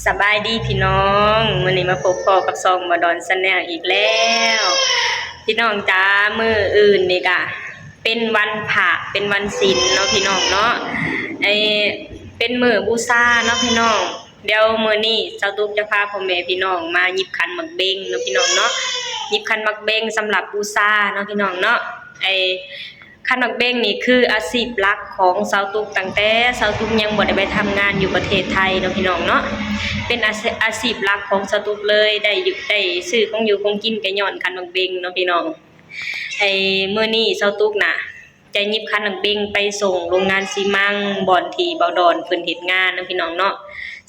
ສະບາຍດີພີ່ນ້ອງ, ມື້ນີ້ມາພົບພໍ້ກັບຊ່ອງບ່າວດອນແຊນແນວອີກແລ້ວ. ພີ່ນ້ອງຈ໋າ, ມື້ອື່ນນີ້ກະເປັນວັນພະ ເປັນວັນສິນເນາະພີ່ນ້ອງເນາະ, ເປັນມື້ບູຊາເນາະພີ່ນ້ອງ. ດຽວມື້ນີ້ສາວຕຸກຈະພາພໍ່ແມ່ພີ່ນ້ອງມາຫຍິບຂັນໝາກເບັງເນາະພີ່ນ້ອງເນາະ, ຫຍິບຂັນໝາກເບັງສຳລັບບູຊາເນາະພີ່ນ້ອງເນາະ. ຂັນໝາກເບັງນີ້ຄືອາຊີບຫຼັກຂອງສາວຕຸກ ຕັ້ງແຕ່ສາວຕຸກຍັງບໍ່ໄດ້ໄປທຳງານຢູ່ປະເທດໄທເນາະພີ່ນ້ອງເນາະ, ເປັນອາຊີບ ອາຊີບຫຼັກຂອງສາວຕຸກເລີຍ. ໄດ້ຢູ່ ໄດ້ຊື້ຂອງຢູ່ຂອງກິນກະຍ້ອນຂັນໝາກເບັງເນາະພີ່ນ້ອງ. ມື້ນີ້ສາວຕຸກນະ ຈະຫຍິບຂັນໝາກເບັງໄປສົ່ງໂຮງງານຊີມັງ ບ່ອນທີ່ບ່າວດອນເພິ່ນເຮັດງານເນາະພີ່ນ້ອງເນາະ.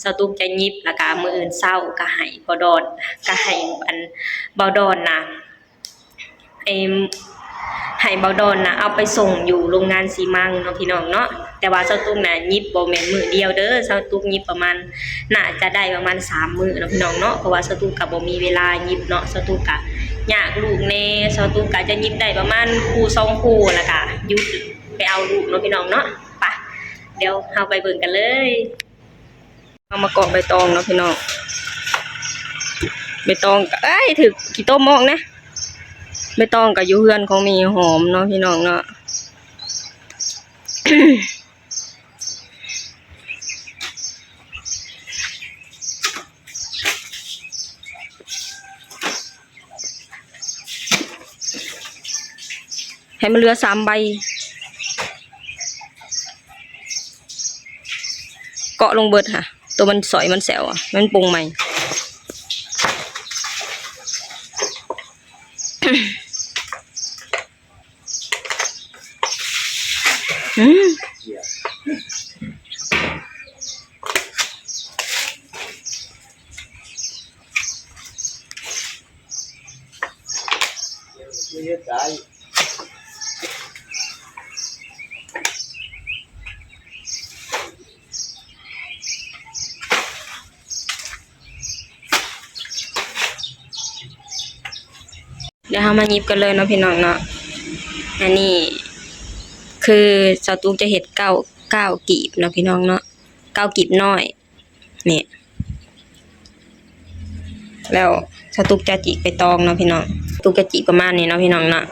ສາວຕຸກຈະຫຍິບ ແລ້ວກະມື້ອື່ນເຊົ້າກະໃຫ້ບ່າວດອນ ກະໃຫ້ອັນ ບ່າວດອນນະ ໃຫ້ ໃຫ້ບ່າວດອນນະເອົາໄປສົ່ງຢູ່ໂຮງງານຊີມັງເນາະພີ່ນ້ອງເນາະ. ແຕ່ວ່າສາວຕຸກນະຫຍິບບໍ່ແມ່ນມື້ດຽວເດີ, ສາວຕຸກຫຍິບປະມານ ໜ້າຈະໄດ້ປະມານສາມມື້ເນາະພີ່ນ້ອງເນາະ, ເພາະວ່າສາວຕຸກກະບໍ່ມີເວລາຫຍິບເນາະ, ສາວຕຸກກະຍາກລູກແດ່. ສາວຕຸກກະຈະຫຍິບໄດ້ປະມານຄູ່ສອງຄູ່ ແລ້ວກະຢຸດໄປເອົາລູກເນາະພີ່ນ້ອງເນາະ. ປະ ດຽວເຮົາໄປເບິ່ງກັນເລີຍ. ເຮົາມາເກາະໃບຕອງເນາະພີ່ນ້ອງ, ໃບຕອງກະ ເອີຍ ຖືກຂີ້ຕົມອອກນະ. ໃບຕອງກະຢູ່ເຮືອນຂອງແມ່ຫອມເນາະພີ່ນ້ອງເນາະ. ໃຫ້ມັນເຫຼືອສາມໃບ, ເກາະລົງເບິດຫະ, ໂຕມັນສອຍມັນແສວ ມັນປົງໃໝ່. ອືມ ດຽວເຮົາມາຫຍິບກັນເລີຍເນາະພີ່ນ້ອງເນາະ. ອັນນີ້ຄືສາວຕຸກຈະເຮັດເກົ້າ ເກົ້າກີບເນາະພີ່ນ້ອງເນາະ, ເກົ້າກີບນ້ອຍນີ້. ແລ້ວສາວຕຸກຈະຈີກໃບຕອງເນາະພີ່ນ້ອງ, ຕຸກຈະຈີກປະມານນີ້ເນາະພີ່ນ້ອງເນາະ.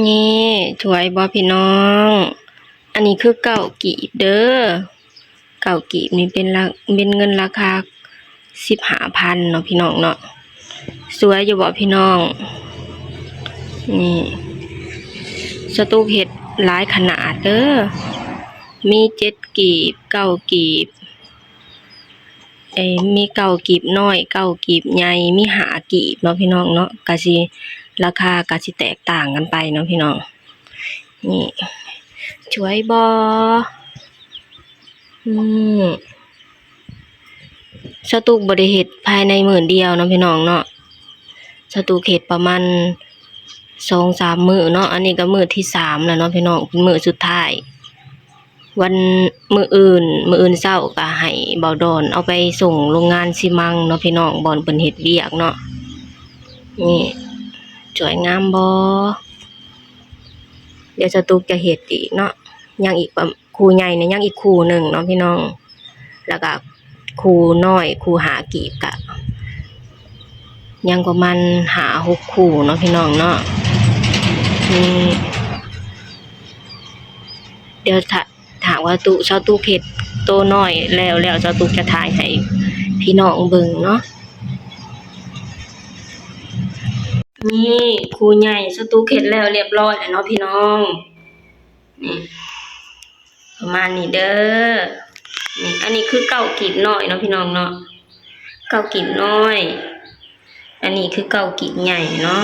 ນີ້ ສວຍບໍ່ພີ່ນ້ອງ? ອັນນີ້ຄືເກົ້າກີບເດີ. ເກົ້າກີບນີ້ເປັນລາ ເປັນເງິນລາຄາສິບຫ້າພັນເນາະພີ່ນ້ອງເນາະ. ສວຍຢູ່ບໍ່ພີ່ນ້ອງ? ນີ້ ສາວຕຸກເຮັດຫຼາຍຂະໜາດເດີ, ມີເຈັດກີບ ເກົ້າກີບ ເອີ ມີເກົ້າກີບນ້ອຍ ເກົ້າກີບໃຫຍ່ ມີຫ້າກີບເນາະພີ່ນ້ອງເນາະ. ກະຊິ ລາຄາກະຊິແຕກຕ່າງກັນໄປເນາະພີ່ນ້ອງ. ນີ້ ສວຍບໍ່? ອືມ ສາວຕຸກບໍ່ໄດ້ເຮັດພາຍໃນມື້ດຽວເນາະພີ່ນ້ອງເນາະ, ສາວຕຸກເຮັດປະມານສອງສາມມື້ເນາະ. ອັນນີ້ກະມື້ທີສາມແລ້ວເນາະພີ່ນ້ອງ, ເປັນມື້ສຸດທ້າຍ. ວັນ ມື້ອື່ນ ມື້ອື່ນເຊົ້າກະໃຫ້ບ່າວດອນເອົາໄປສົ່ງໂຮງງານຊີມັງເນາະພີ່ນ້ອງ, ບ່ອນເພິ່ນເຮັດວຽກເນາະ. ນີ້ ສວຍງາມບໍ່? ດຽວສາວຕຸກຈະເຮັດອີກເນາະ, ຍັງອີກປະ ຄູ່ໃຫຍ່ນີ້ຍັງອີກຄູ່ໜຶ່ງເນາະພີ່ນ້ອງ, ແລ້ວກະຄູ່ນ້ອຍ ຄູ່ຫ້າກີບ ກະຍັງປະມານຫ້າຫົກຄູ່ເນາະພີ່ນ້ອງເນາະ. ນີ້ ດຽວຖ້າ ຖ້າຫາກວ່າຕຸ ສາວຕຸກເຮັດໂຕນ້ອຍແລ້ວ ແລ້ວສາວຕຸກຈະຖ່າຍໃຫ້ພີ່ນ້ອງເບິ່ງເນາະ. ນີ້ ຄູ່ໃຫຍ່ສາວຕຸກເຮັດແລ້ວລຽບຮ້ອຍແລ້ວເນາະພີ່ນ້ອງ. ນີ້ ປະມານນີ້ເດີ. ນີ້ ອັນນີ້ຄືເກົ້າກີບນ້ອຍເນາະພີ່ນ້ອງເນາະ, ເກົ້າກີບນ້ອຍ. ອັນນີ້ຄືເກົ້າກີບໃຫຍ່ເນາະ.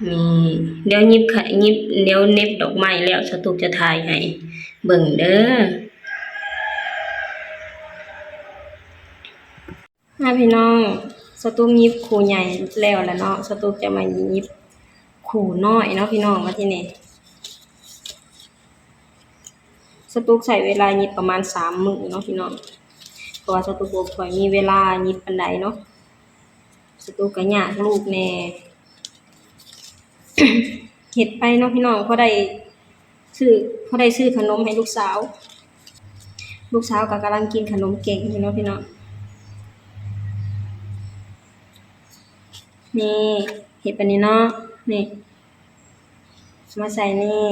ນີ້ ດຽວຫຍິບ ຫຍິບ ດຽວເໜັບດອກໄມ້ແລ້ວ ສາວຕຸກຈະຖ່າຍໃຫ້ເບິ່ງເດີ. ມາພີ່ນ້ອງ, ສາວຕຸກຫຍິບຄູ່ໃຫຍ່ແລ້ວລະເນາະ, ສາວຕຸກຈະມາຫຍິບຄູ່ນ້ອຍເນາະພີ່ນ້ອງ. ບາດທີນີ້ ສາວຕຸກໃຊ້ເວລາຫຍິບປະມານສາມມື້ເນາະພີ່ນ້ອງ, ເພາະວ່າສາວຕຸກບໍ່ຄ່ອຍມີເວລາຫຍິບປານໃດເນາະ, ສາວຕຸກກະຍາກລູກແດ່. ເຮັດໄປເນາະພີ່ນ້ອງ, ພໍໄດ້ຊື້ ພໍໄດ້ຊື້ຂະໜົມໃຫ້ລູກສາວ. ລູກສາວກໍກຳລັງກິນຂະໜົມເກັ່ງຢູ່ເນາະພີ່ນ້ອງ. ນີ້ ເຮັດແບບນີ້ເນາະ ນີ້ ມາໃສ່ນີ້.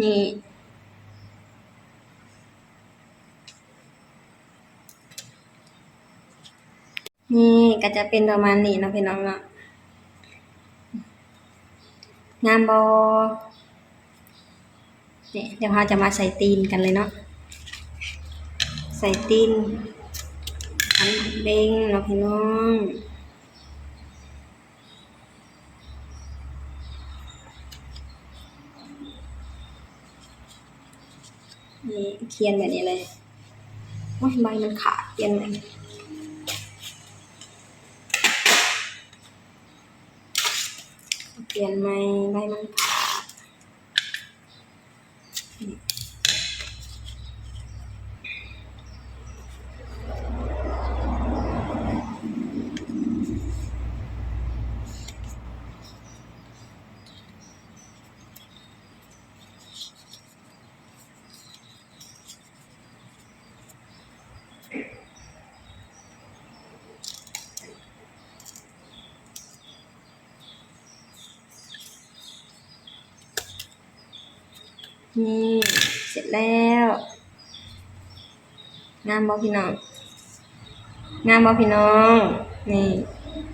ນີ້ ນີ້ກໍຈະເປັນປະມານນີ້ເນາະພີ່ນ້ອງເນາະ. ງາມບໍ່? ນີ້ ດຽວເຮົາຈະມາໃສ່ຕີນກັນເລີຍເນາະ ໃສ່ຕີນ ອັນເບັງເນາະພີ່ນ້ອງ. ນີ້ ຂຽນແບບນີ້ເລີຍ. ໂອ້ຍ ໃບມັນຂາດ ປ່ຽນໃໝ່ ປ່ຽນໃໝ່ ໃບມັນຂາດ. ນີ້ ເສັດແລ້ວ. ງາມບໍ່ພີ່ນ້ອງ? ງາມບໍ່ພີ່ນ້ອງ? ນີ້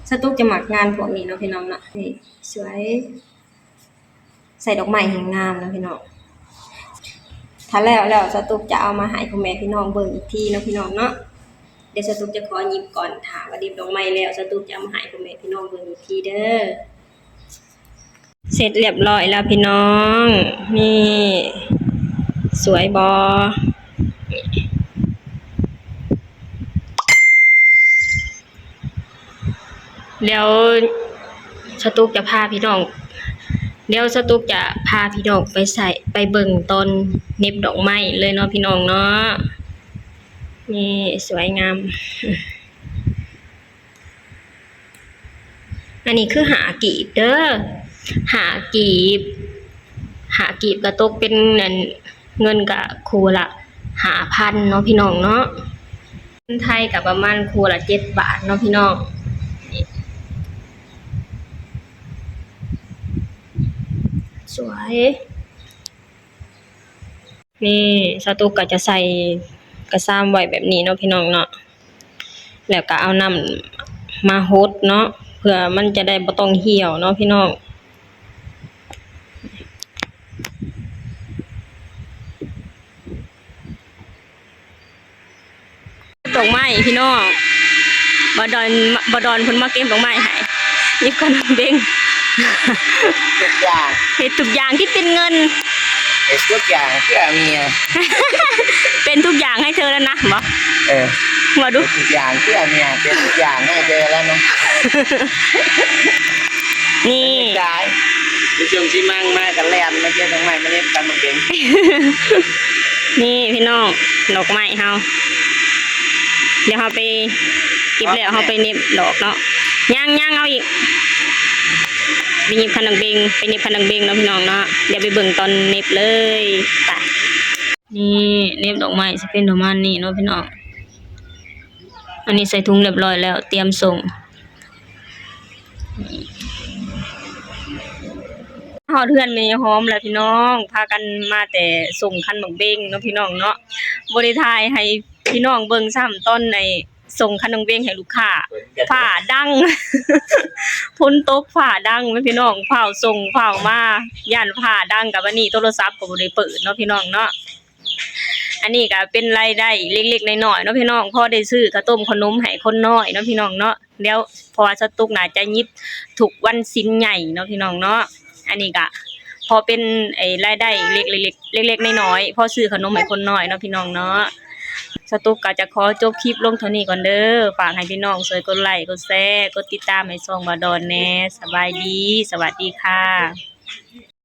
ສະຕຸກຈະມັກງານພວກນີ້ເນາະພີ່ນ້ອງເນາະ. ນີ້ ສວຍ ໃສ່ດອກໄມ້ແຮ່ງງາມເນາະພີ່ນ້ອງ. ຖ້າແລ້ວແລ້ວ ສະຕຸກຈະເອົາມາໃຫ້ພໍ່ແມ່ພີ່ນ້ອງເບິ່ງອີກທີເນາະພີ່ນ້ອງເນາະ. ດຽວສະຕຸກຈະຂໍຫຍິບກ່ອນ ຖ້າວ່າຫຍິບດອກໄມ້ແລ້ວ ສະຕຸກຈະເອົາມາໃຫ້ພໍ່ແມ່ພີ່ນ້ອງເບິ່ງອີກທີເດີ. ເສັດລຽບຮ້ອຍແລ້ວພີ່ນ້ອງ. ນີ້ ສວຍບໍ່? ດຽວສະຕຸກຈະພາພີ່ນ້ອງ ດຽວສະຕຸກຈະພາພີ່ນ້ອງໄປໃສ່ ໄປເບິ່ງຕອນເໜັບດອກໄມ້ເລີຍເນາະພີ່ນ້ອງເນາະ. ນີ້ ສວຍງາມ. ອັນນີ້ຄືຫ້າກີບເດີ ຫ້າກີບ ຫ້າກີບກໍຕົກເປັນ ອັນ ເງິນກໍຄູ່ລະຫ້າພັນເນາະພີ່ນ້ອງເນາະ. ເງິນໄທກໍປະມານຄູ່ລະເຈັດບາດເນາະພີ່ນ້ອງ. ສວຍ. ນີ້ ສາວຕຸກກໍຈະໃສ່ກະຊາມໄວ້ແບບນີ້ເນາະພີ່ນ້ອງເນາະ ແລ້ວກໍເອົານ້ຳມາຫົດເນາະ ເພື່ອມັນຈະໄດ້ບໍ່ຕ້ອງຫ່ຽວເນາະພີ່ນ້ອງ. ດອກໄມ້ພີ່ນ້ອງ ບ່າວດອນ ບ່າວດອນເພິ່ນມາເກັບດອກໄມ້ໃຫ້ ຫຍິບຂະໜົມເບັງ ທຸກຢ່າງ ເຮັດທຸກຢ່າງທີ່ເປັນເງິນ ເຮັດທຸກຢ່າງເພື່ອເມຍ ເປັນທຸກຢ່າງໃຫ້ເທີແລ້ວນະ ບໍ່? ເອີ ເວົ້າດູ ເຮັດທຸກຢ່າງເພື່ອເມຍ ເປັນທຸກຢ່າງໃຫ້ເທີແລ້ວນະ. ນີ້ ໄດ້ ໄປສົ່ງຊິມັງມາກໍແລ່ນມາເກັບດອກໄມ້ມາເຮັດຕຳບັກເບັງ. ນີ້ພີ່ນ້ອງ ດອກໄມ້ເຮົາ ດຽວເຮົາໄປເກັບແລ້ວ ເຮົາໄປເໜັບດອກເນາະ. ຍັງ ຍັງ ເອົາອີກ ໄປຫຍິບຂະໜົມເບັງ ໄປເໜັບຂະໜົມເບັງເນາະພີ່ນ້ອງເນາະ. ດຽວໄປເບິ່ງຕອນເໜັບເລີຍ ໄປ. ນີ້ ເໜັບດອກໄມ້ຊິເປັນປະມານນີ້ເນາະພີ່ນ້ອງ. ອັນນີ້ໃສ່ຖົງຮຽບຮ້ອຍແລ້ວ ຕຽມສົ່ງ. ຮອດເຮືອນແມ່ຍາຍຫອມແລ້ວພີ່ນ້ອງ ພາກັນມາແຕ່ສົ່ງຂັນໝາກເບັງເນາະພີ່ນ້ອງເນາະ. ບໍ່ໄດ້ຖ່າຍໃຫ້ພີ່ນ້ອງເບິ່ງຊ້ຳ ຕອນໄອ້ສົ່ງຂັນໝາກເບັງໃຫ້ລູກຄ້າ ຟ້າດັງ ຝົນຕົກຟ້າດັງແມ່ນພີ່ນ້ອງ ຟ້າວສົ່ງຟ້າວມາ ຢ້ານຟ້າດັງ ກະບາດນີ້ໂທລະສັບກໍບໍ່ໄດ້ເປີດເນາະພີ່ນ້ອງເນາະ. ອັນນີ້ກໍເປັນລາຍໄດ້ເລັກໆນ້ອຍໆເນາະພີ່ນ້ອງ ພໍໄດ້ຊື້ເຂົ້າຕົ້ມເຂົ້າໜົມໃຫ້ຄົນນ້ອຍເນາະພີ່ນ້ອງເນາະ. ແລ້ວ ເພາະວ່າສາວຕຸກໜ້າຈະຫຍິບທຸກວັນສິນໃຫຍ່ເນາະພີ່ນ້ອງເນາະ. ອັນນີ້ກໍພໍເປັນ ເອີ ລາຍໄດ້ເລັກໆ ເລັກໆນ້ອຍໆ ພໍຊື້ເຂົ້າໜົມໃຫ້ຄົນນ້ອຍເນາະພີ່ນ້ອງເນາະ. ສະຕຸກກໍຈະຂໍຈົບຄລິບລົງເທົ່ານີ້ກ່ອນເດີ. ຝາກໃຫ້ພີ່ນ້ອງຊ່ວຍກົດໄລ ກົດແຊ ກົດຕິດຕາມໃຫ້ຊ່ອງບ່າວດອນແດ່. ສະບາຍດີ ສະຫວັດດີຄ່ະ.